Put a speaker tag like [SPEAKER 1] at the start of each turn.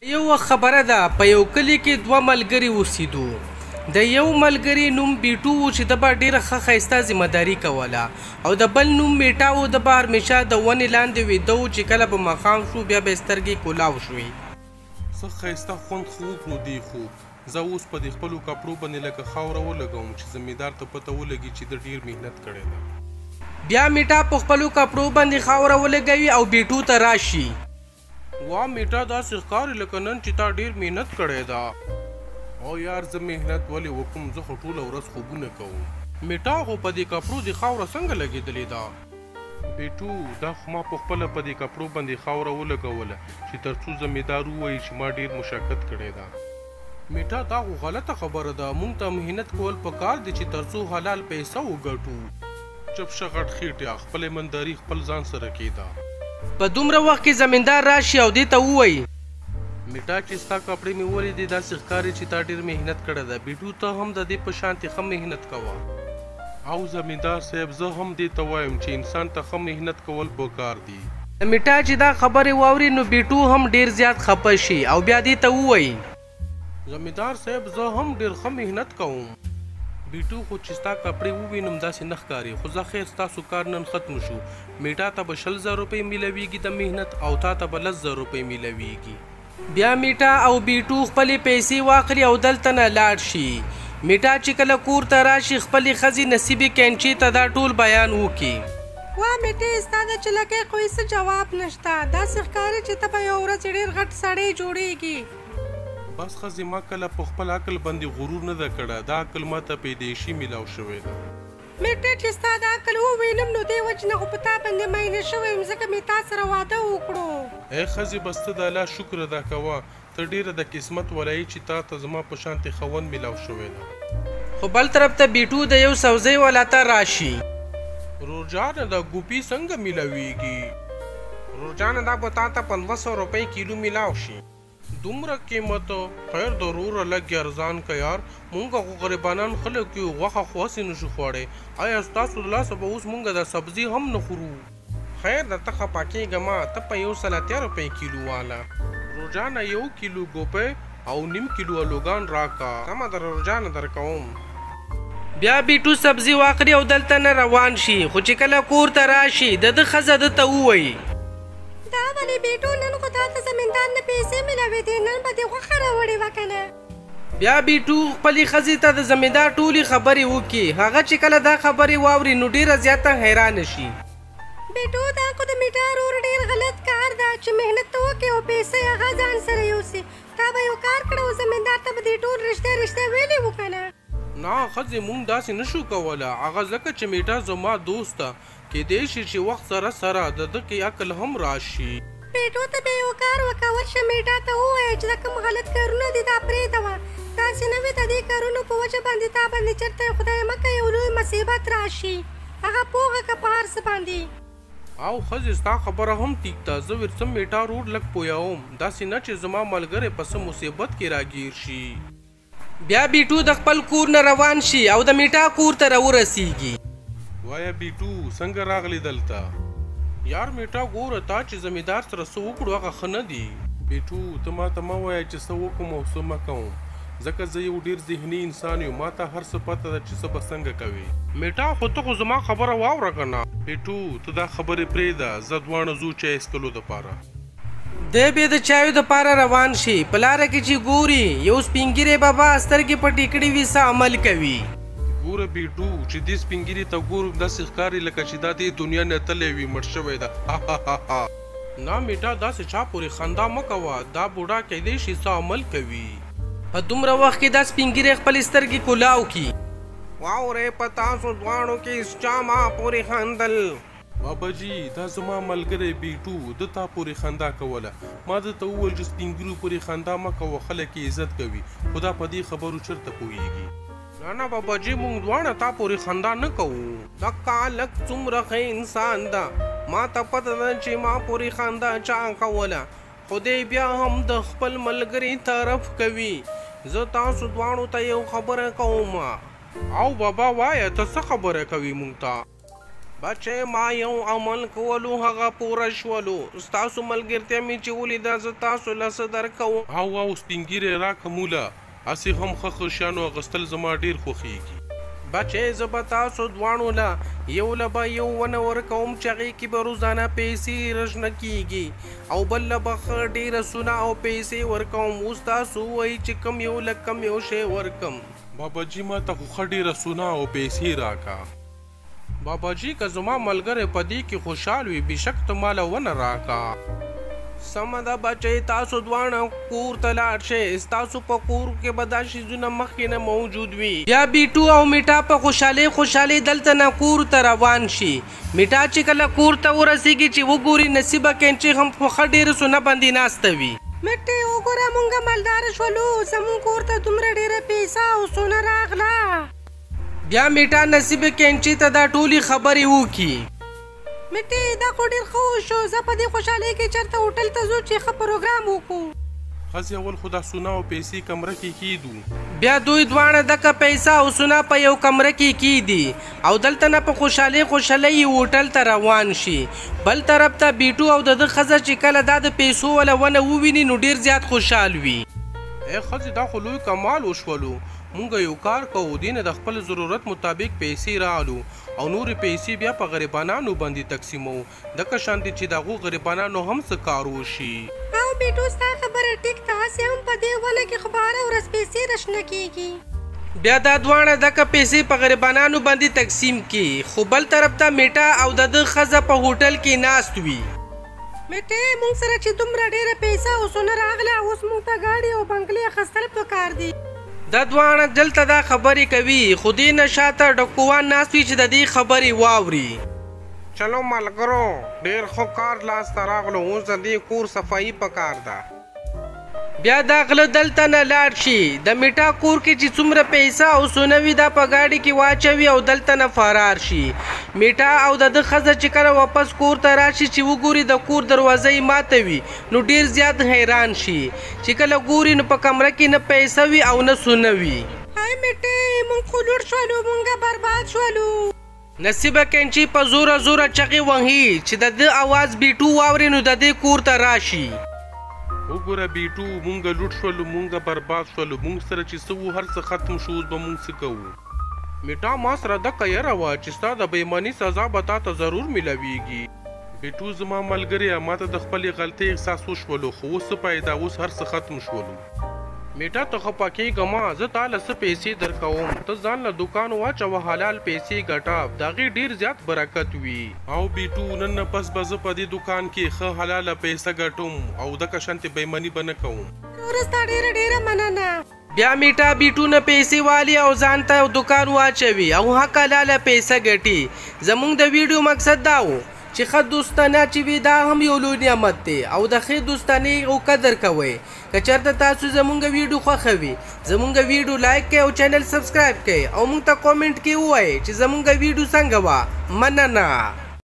[SPEAKER 1] یو وخت خبره ده، په یو کلي کې دوه ملګري اوسېدو. د یو ملګري نوم بیټو و چې ده به ډېره ښه ښایسته ذمه داري کوله، او د بل نوم میټا و. ده به همیشه د ونې لاندې ویده و چې کله به ماښام شو بیا به یې سترګې کولاو شوې.
[SPEAKER 2] څه ښایسته خوند خو وکړو دې خوب. زه اوس په دې خپلو کپړو باندې لکه خاوره ولګوم چې زمیندار ته پته ولګي چې ده ډېر محنت کړی ده.
[SPEAKER 1] بیا میټا په خپلو کپړو باندې خاوره ولګوي او بیټو ته راشي.
[SPEAKER 2] وا میټا، داسې ښکاري لکه نن چې تا ډېر محنت کړی ده. او یار، زه محنت ولې وکړم؟ زه خو ټوله ورځ خوبونه کوم. میټا، خو په دې کپړو دې خاوره څنګه لګېدلې ده؟ بیټو، دا خو ما په خپله په دې کپړو باندې خاوره ولګوله چې تر څو زمیندار ووایي چې ما ډېر مشقت کړی ده. میټا، دا خو غلطه خبره ده. مونږ ته محنت کول پکار دي چې تر څو حلال پیسه وګټو. چپ شه غټ خېټیا، خپله ایمانداري خپل ځان سره کېده.
[SPEAKER 1] په دومره وخت کې زمیندار راشي او دې ته ووایي:
[SPEAKER 2] میټا، چې ستا کپړې مې ولیدې داسې ښکاري چې تا ډېر محنت کړی ده. بیټو، ته هم د دې په شانتې ښه محنت کوه. او زمیندار صاحب، زه هم دې ته وایم چې انسان ته ښه محنت کول پکار دي.
[SPEAKER 1] میټا چې دا خبرې واوري نو بیټو هم ډېر زیات خپه شي او بیا دې ته ووایي:
[SPEAKER 2] زمیندار صاحب، زه هم ډېر ښه محنت کوم. بیټو، خو چې ستا کپړې ووینم داسې نه ښکاري، خو زه خیر، ستاسو کار نن ختم شو. میټا ته به 20,000 روپۍ میلاویږي د محنت او تا ته به 10,000 روپۍ میلاویږي.
[SPEAKER 1] بیا میټا او بیټو خپلې پیسې واخلي او دلته نه لاړ شي. میټا چې کله کور ته راشي خپلې ښځې نصیبې کینچې ته دا ټول بیان وکړي.
[SPEAKER 3] وا میټې، ستا د چلکۍ خو هېڅ جواب نشته. داسې ښکاري چې ته به یوه ورځ ډېر غټ سړی جوړېږي.
[SPEAKER 2] بس ښځې، ما کله په خپل عقل باندې غرور نه ده کړی. دا عقل ما ته پیدایشي میلاو شوی ده.
[SPEAKER 3] میټې، چې ستا د عقل ووینم نو دې وجې نه خو په تا باندې مینه شوی یم، ځکه مې تا سره واده وکړو.
[SPEAKER 2] ای ښځې، بس ته د الله شکر ادا کوه. ته ډېره د قسمت ولایي چې تا ته زما په شانتې خاوند میلاو شوی ده.
[SPEAKER 1] خو بل طرف ته بیټو د یو سوزۍ والا ته راشي.
[SPEAKER 2] ورور جانه، دا ګوپي څنګه میلاویږي؟
[SPEAKER 1] ورور جانه، دا به تا ته په 200 روپۍ کیلو میلاو شي.
[SPEAKER 2] دومره قیمت؟ خیر د وروره، لږ یې ارزان که یار. مونږ خو غریبانان خلک یو، غوښه خو هسې نه شو خوړی. ایا ستاسو د لاسه به اوس مونږ دا سبزي هم نه خورو؟
[SPEAKER 1] خیر د، ته خفه کېږه مه، ته په 180 روپۍ کیلو واله.
[SPEAKER 2] ورور جانه، 1 کیلو ګوپۍ او نیم کیلو الوګان راکه.
[SPEAKER 1] سمه ده ورور جانه، درکوم. بیا بیټو سبزي واخلي او دلته نه روان شي، خو چې کله کور ته راشي د ده ښځه ده ته ووایي:
[SPEAKER 3] دا ولې بیټو، نن خو تا ته زمیندار نه پیسې میلاوېدې، نن به دې غوښه راوړې وه که نه؟
[SPEAKER 1] بیا بیټو خپلې ښځې ته د زمیندار ټولې خبرې وکړي. هغه چې کله دا خبرې واوري نو ډېره زیاته حیرانه شي.
[SPEAKER 3] بیټو، دا خو د میټا ورور ډېر غلط کار ده چې محنت ته وکړې او پیسې هغه ځان سره یوسي. تا به یو کار کړی و، زمیندار ته به دې ټول رښتیا رښتیا ویلي وو که نه؟
[SPEAKER 2] نه ښځې، مونږ داسې نه شو کولی. هغه ځکه چې میټا زما دوست ده، کیدای شي چې وخت سره سره د ده کې عقل هم راشي.
[SPEAKER 3] بیټو، ته بیا یو کار وکړه، ورشه میټا ته ووایه چې دا کوم غلط کارونه دي دا پرېږده. داسې نه وي د دې کارونو په وجه باندې تا باندې چېرته خدای مه کړه یو لوی مصیبت راشي. هغه پوهه که په هر څه باندې.
[SPEAKER 2] او ښځې، ستا خبره هم ټیک ده. زه ورڅم میټا ورور لږ پوهوم، داسې نه چې زما ملګری په څه مصیبت کې راګیر شي.
[SPEAKER 1] بیا بیټو د خپل کور نه روان شي او د میټا کور ته راورسیږي.
[SPEAKER 2] وایه بیټو، څنګه راغلی دلته؟ یار میټا، ګوره تا چې زمیندار سره څه وکړو هغه ښه نه دي. بیټو، ته ما ته مه وایه چې څه وکړم او څه مه کوم، ځکه زه یو ډېر ذهني انسان یم. ما ته هر څه پته ده چې څه به څنګه کوې. میټا، خو ته خو زما خبره واوره که نه. بیټو، ته دا خبرې پرېږده، زه دواړه ځو چای څښلو دپاره.
[SPEAKER 1] دی بیا د چایو دپاره روان شي. په لاره کې چې ګوري یو سپین ږیری بابا سترګې پټې کړې وي، څه عمل کوي.
[SPEAKER 2] ګوره بیټو، چې دې سپین ږیري ته ګورم داسې ښکاري لکه چې دا دې دنیا نه تللی وي، مړ شوی ده. نه میټا، داسې چا پورې خندا مه کوه، دا بوډا کیدای شي څه عمل کوي.
[SPEAKER 1] په دومره وخت کې دا سپین ږیری خپلې سترګې کولاو کړي. واورئ، په تاسو دواړو کې چا ما پورې خندل؟
[SPEAKER 2] بابا جي، دا زما ملګری بیټو، ده تا پورې خندا کوله. ما ده ته وویل چې سپین ږیرو پورې خندا مه کوه، خلک یې عزت کوي، خو دا په دې خبرو چېرته پوهېږي. نه نه بابا جي، مونږ دواړه تا پورې خندا نه کوو. دقه هلک څومره ښه انسان ده، ما ته پته ده چې ما پورې خندا چا کوله، خو دی بیا هم د خپل ملګري طرف کوي. زه تاسو دواړو ته یو خبره کوم. او بابا وایه، ته څه خبره کوي مونږ ته؟
[SPEAKER 1] بچې ما یو عمل کولو هغه پوره شولو، ستاسو ملګرتیا مې چې ولیده زه تاسو له څه درکوم.
[SPEAKER 2] او او سپین ږیری راکړه موله، هسې هم ښه ښه شیانو اخیستل زما ډېر خوښېږي.
[SPEAKER 1] بچې زه به تاسو دواړو له یو له به یو ونه ورکوم چې هغې کې به روزانه پیسې راشنه کېږي او بل له به ښه ډېره سونه او پیسې ورکوم. اوس تاسو ووایئ چې کوم یو له کوم یو شی ورکم.
[SPEAKER 2] بابا جي ما ته خو ښه ډېره سونه او پیسې راکه.
[SPEAKER 1] بابا جي که زما ملګری په دې کې خوشحال وي بېشک ته ما له ونه راکه. سمه ده بچئ، تاسو دواړه کور ته لاړ شئ، ستاسو په کور کې به دا شیزونه مخکې نه موجود وي. بیا بیټو او میټا په خوشحالۍ خوشحالۍ دلته نه کور ته روان شي. میټا چې کله کور ته ورسیږي چې وګوري نصیبه کینچي هم په ښه ډېره سونه باندې ناسته وي.
[SPEAKER 3] مټې وګوره مونږ مالدار شولو، زمونږ کور ته دومره ډېره پیسه او سونه راغله.
[SPEAKER 1] بیا میټا نصیب کینچي ته دا ټولې خبرې وکړي.
[SPEAKER 3] مټې دا خو ډېر ښه وشو، زه په دې خوشحالۍ کې چېرته هوټل ته ځو چې ښه پروګرام وکړو.
[SPEAKER 2] ښځې اول خو دا سونه او پیسې کمره کې کېدو.
[SPEAKER 1] بیا دوی دواړه دکه پیسه او سونه په یو کمره کې کېدي او دلته نه په خوشحالۍ خوشحالۍ یې هوټل ته روان شي. بل طرف ته بیټو او د ده ښځه چې کله دا د پیسو واله ونه وویني نو ډېر زیات خوشحال وي.
[SPEAKER 2] ای ښځې دا خو لوی کمال وشولو، مونږ یو کار کوو، دې نه د خپل ضرورت مطابق پیسې راغلو او نورې پیسې بیا په غریبانانو باندې تقسیموو، دکه شان دي چې د هغو غریبانانو هم څه کار وشي.
[SPEAKER 3] او بیټو ستا خبره ټیک ده، هسې هم په دې ونه کې خو به هره ورځ پیسې راشنه کېږي.
[SPEAKER 1] بیا دا دواړه دکه پیسې په غریبانانو باندې تقسیم کړي. خو بل طرف ته میټا او د ده ښځه په هوټل کې ناست وي.
[SPEAKER 3] میټې مونږ سره چې دومره ډېره پیسه او سونه راغله، اوس مونږ ته ګاډي او بنګلې اخیستل پکار دي.
[SPEAKER 1] دا دواړه دلته دا خبرې کوي، خو دې نه شاته ډکوان ناست وي چې د دې خبرې واوري.
[SPEAKER 4] چلو ملګرو ډېر ښه کار لاسته راغلو، اوس د دې کور صفایي پکار ده.
[SPEAKER 1] بیا دا غله دلته نه لاړ شي، د میټا کور کې چې څومره پیسه او سونه وي دا په ګاډي کې واچوي او دلته نه فرار شي. میټا او د ده ښځه چې کله واپس کور ته راشي چې وګوري د کور دروازه یې ماته وي نو ډېر زیات حیران شي. چې کله ګوري نو په کمره کې نه پیسه وي او نه سونه وي.
[SPEAKER 3] های میټې مونږ خو لوټ شولو، مونږ برباد شولو.
[SPEAKER 1] نصیبه کینچي په زوره زوره چغې وهي چې د ده اواز بیټو واوري نو د دې کور ته راشي.
[SPEAKER 2] وګوره بیټو مونږ لوټ شولو، مونږ برباد شولو، مونږ سره چې څه وو هر څه ختم شو، اوس به مونږ څه کوو؟
[SPEAKER 4] میټا ما سره دکه یره وه چې ستا د بېماني سزا به تا ته ضرور میلاویږي.
[SPEAKER 2] بیټو زما ملګریه ما ته د خپلې غلطۍ احساس وشولو، خو اوس څه پیدا، اوس هر څه ختم شولو.
[SPEAKER 4] میټا ته خفه کېږه مه، زه تا له څه پیسې درکوم، ته ځان له دوکان واچوه، حلال پیسې ګټه، د هغې ډېر زیات برکت وي.
[SPEAKER 2] او بیټو نن نه پس به زه په دې دوکان کې ښه حلاله پیسه ګټم او دکه شانتې بېماني به نه کوم.
[SPEAKER 3] وروره ستا ډېره ډېره مننه.
[SPEAKER 1] بیا میټا بیټو نه پیسې والي او ځان ته دوکان واچوي او حق حلاله پیسه ګټي. زمونږ د ویډیو مقصد دا و چې ښه دوستانه چې وي دا هم یو لوی نعمت دی او د ښې دوستانې او قدر کوئ. که چېرته تاسو زمونږ ویډیو خوښوي زمونږ ویډیو لایک کړئ او چینل سبسکرایب کړئ او مونږ ته کومنټ کې ووایئ چې زمونږ ویډیو څنګه وه. مننه.